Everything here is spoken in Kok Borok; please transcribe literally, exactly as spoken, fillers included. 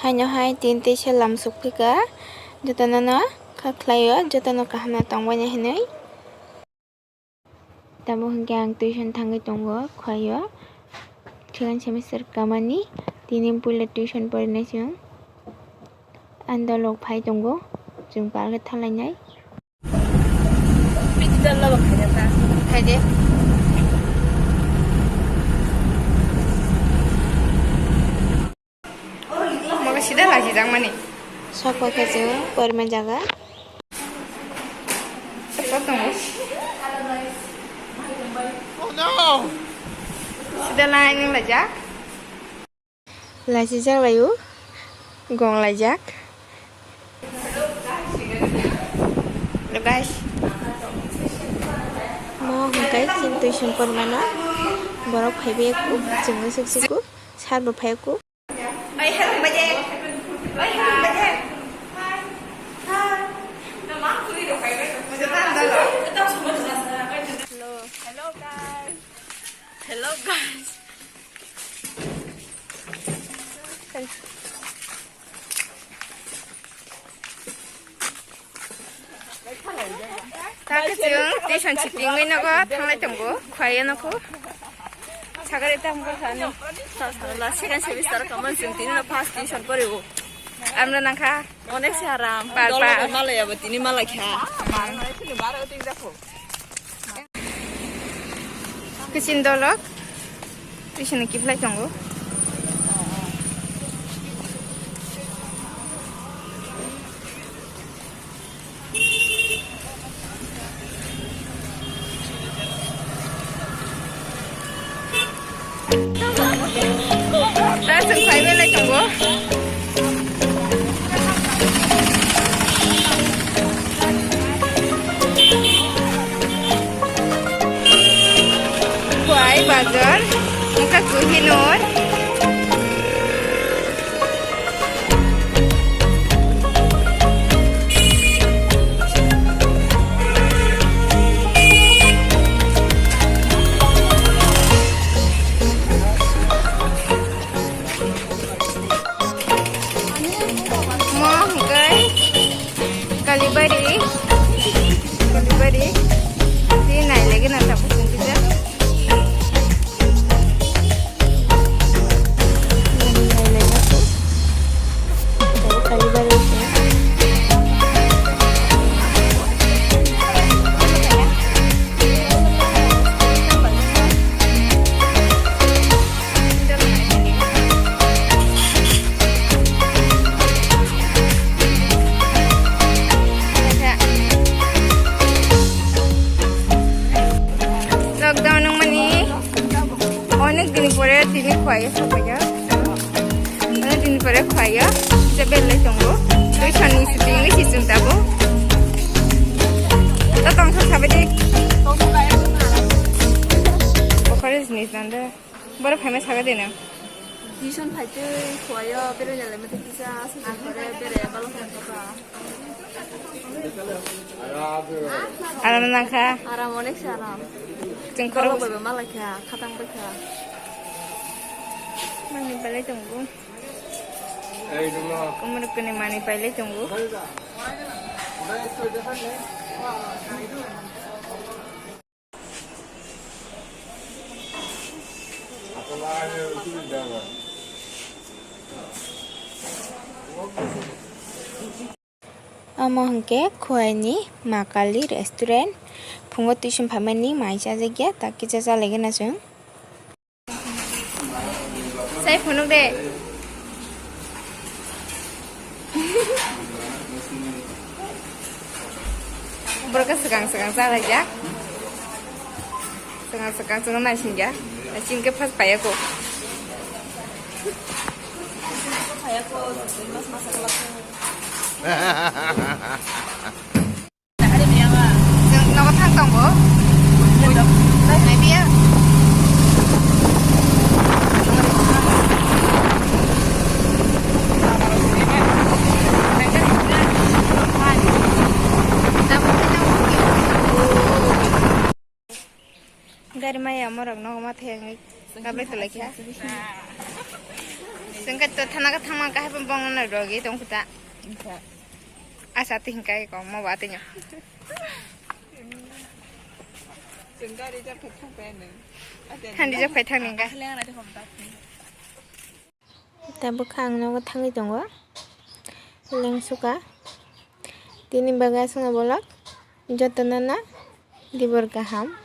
Haino hai tin teisa lam sukphika, jotono no kha khlaio, jotono kaham no tongbaino hinwi. Tamo hwnkhe ang tuition thangwi tongo, khuaio second semester kamani, tini puila tuition porinai chwng. Ang dolok phai tongo, chwng palkhe thanglainai. Phaidi. Moga sida laji jang mani. Sok paikha chwng porma jaga. Sok tongo. Oh no! Sida lai nung laijak. Laijak lai o, gong laijak. Hello guys. Mo hwnkhe chini tuition pormano borok phaibai ku, chwngno suk suk ku, sir bo phai ku. Hello. Hello guys. Hello guys. Takhe chwng tuition chipringwi nogo thanglai tongo, khwlaiya nokho. Sagari tamo sani. Sa, sa, la second semester kamon chwng tini no first tuition poriwo. Amra nangkha. Onek se aram. Par, par. Malaya ba tini malai kha. Kichin dolok. Tuition kiplai tongo. Da chwng phaibai lai tongo. Khwai bazar, wngkha Kohinoor. Mo hwnkhe Kalibari, Kalibari. Tei nai lagi na tapu sungkijak. Lockdown wngmani onek din pore tini khwlaiya sokphaikha. Onek din pore khwlaiya, je belai tongo. Tei sani shooting wngwi si chwng tabuk. Ta tongthok sabai di. Bokhorok jinis nang de. Borok phaima saga de nang. Tuition phaitwi khwlaiyo, beraina laimate kisa, aswk jang kore, bere balo kha kha. Aram nangkha. Aram, onek se aram. Chwng khorok bai malai kha, khatang bai kha. Mani balai tongo. Komor kuni mani pailai tongo. Omo hwnkhe Khowai ni Ma Kali restaurant. Phungo tuition phaimani mai chajakya, tak kisa chalaigwna chwng. Sai phunuk de. Borok khe swkang swkang chalaijak. Swkang swkang chwngno naisingjak. Chini khe first phaiya kho. Chwng nogo thang tongo. Naipiya. Gari maya morok nogo ma thengwi kabre tolai kha. Chwng khe to thana khe thangma khe haphang bongno rwgwi tong khuta. Asa twi hwnkhe ko mo ba twi no. Thandi jok phai thang ningka. Tabuk khe ang nogo thangwi tongo. Lengsuka. Tini bagwi aswkno bolok. Jotono no dibor kaham.